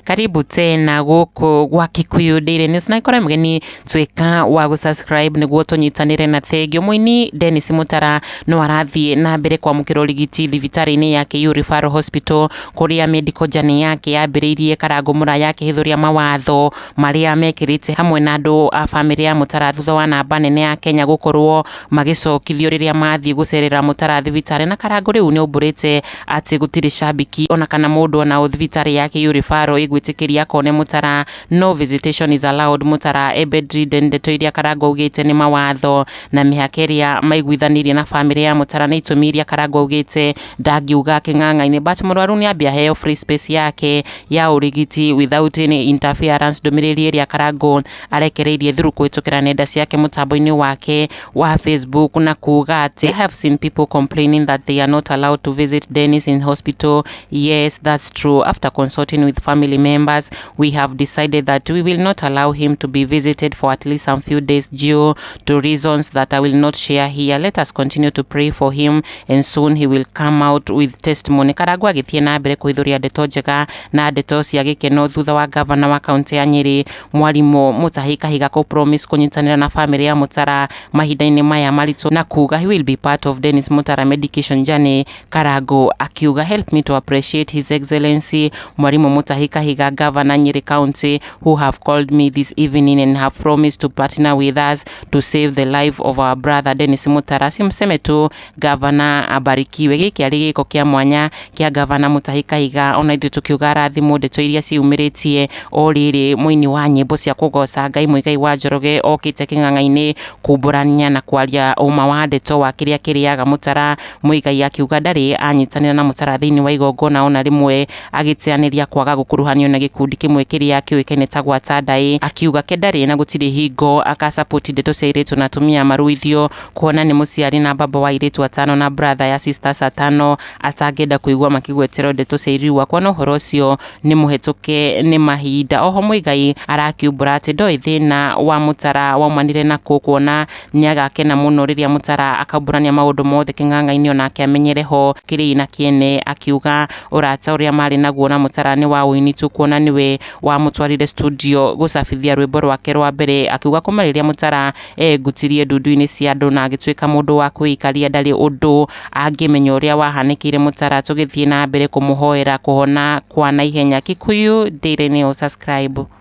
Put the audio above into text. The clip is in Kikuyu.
Karibu tena gũkũ gwa Kikuyu Daily News na ikora mgeni tuĩka wa gũ-subscribe nĩguo tũnyitanĩre na thengio. Mũini Dennis Mutara no arathiĩ na mbere kwamũkĩra ũrigiti thibitarĩ-inĩ ya KU Referral Hospital kũrĩa medical journey yake yambĩrĩirie Karangũ Mũraya akĩhithũria mawatho marĩa mekĩrĩte hamwe na andũ a bamĩrĩ ya Mutara thutha wa namba nene ya Kenya gũkorwo magĩcokithio rĩrĩa mathiĩ gũcerera Mutara thibitarĩ. Na Karangũ rĩu nĩaumbũrĩte atĩ gũtirĩ cambiki ona kana mũndũ ona ũ thibitarĩ ya KU Referral ĩgwĩtĩkĩria akone Mutara. No visitation is allowed Mutara e bedridden. Ndeto iria Karangũ augĩte nĩ mawatho na mĩhaka ĩrĩa maiguithanirie na bamĩrĩ ya Mutara na itũmi iria Karangũ augĩte ndangiuga kĩng'ang'a-inĩ, but mũrwaru nĩambe aheo free space yake ya ũrigiti without any interference. Ndũmĩrĩri ĩrĩa Karangũ arekereirie through kũhĩtũkĩra nenda ciake mũtambo-inĩ wake wa Facebook na kuga atĩ, "I have seen people complaining that they are not allowed to visit Dennis in hospital. Yes, that's true. After consulting with family members, we have decided that we will not allow him to be visited for at least some few days due to reasons that I will not share here. Let us continue to pray for him and soon he will come out with testimony." Karangũ agĩthiĩ na mbere kũhithũria ndeto njega na ndeto cia gĩkeno thutha wa gavana wa kaunti ya Nyĩrĩ Mwarimũ Mutahi Kahiga kũ promise kũnyitanĩra na bamĩrĩ ya Mutara mahinda-inĩ maya maritũ na kuga he will be part of Dennis Mutara medication journey. Karangũ akiuga, "Help me to appreciate His Excellency Mwarimu Mutahi Kahiga, Governor Nyeri County, who have called me this evening and have promised to partner with us to save the life of our brother Dennis Mutara. Simseme tu Governor abarikiwe." Gĩkĩ arĩ gĩko kĩa mwanya kĩa Governor Mutahi Kahiga, ona ithuĩ tũkiuga arathimwo. Ndeto iria ciumĩrĩtie o rĩrĩ, mũini wa nyĩmbo cia kũgoca Ngai Muigai wa Njoroge okĩte kĩng'ang'a-inĩ kumbũrania na kwaria ũma wa ndeto wa kĩrĩa kĩrĩaga Mutara. Muigai akiuga ndarĩ anyitanĩra na Mutara thĩinĩ wa igongona ona rĩmwe, agĩteanĩria kwaga gũkuruhanio na gĩkundi kĩmwe kĩrĩa kĩũĩkaine ta Gwata Ndaĩ, akiuga ke ndarĩ na gũtirĩ hingo akasapoti ndeto cia airĩtu na atumia maruithio, kuona nĩ mũciari na baba wa airĩtu atano na brother ya sisters atano, atangĩenda kũigua makĩgweterwo ndeto cia irua, kuona ũhoro ũcio nĩ mũhetũke nĩ mahinda. Oho Muigai arakiumbũra atĩ ndoĩ thĩna wa Mutara waumanire nakũ, kuona nĩagakena mũno rĩrĩa Mutara akaumbũrania maũndũ mothe kĩng'ang'a-inĩ onake amenyere ho kĩrĩi na kĩene, akiuga ũrata ũrĩa marĩ naguo na Mutara nĩ wa ũini tu, kuona nĩwe wamũtwarire studio gũcabithia rwĩmbo rwake rwa mbere, akiuga kuma rĩrĩa Mutara engutirie ndundu-inĩ cia andũ na agĩtuĩka mũndũ wa kwĩikaria, ndarĩ ũndũ angĩmenya ũrĩa wahanĩkĩire Mutara. Tũgĩthiĩ na mbere kũmũhoera kũhona kwa naihenya. Kikuyu Daily News, subscribe.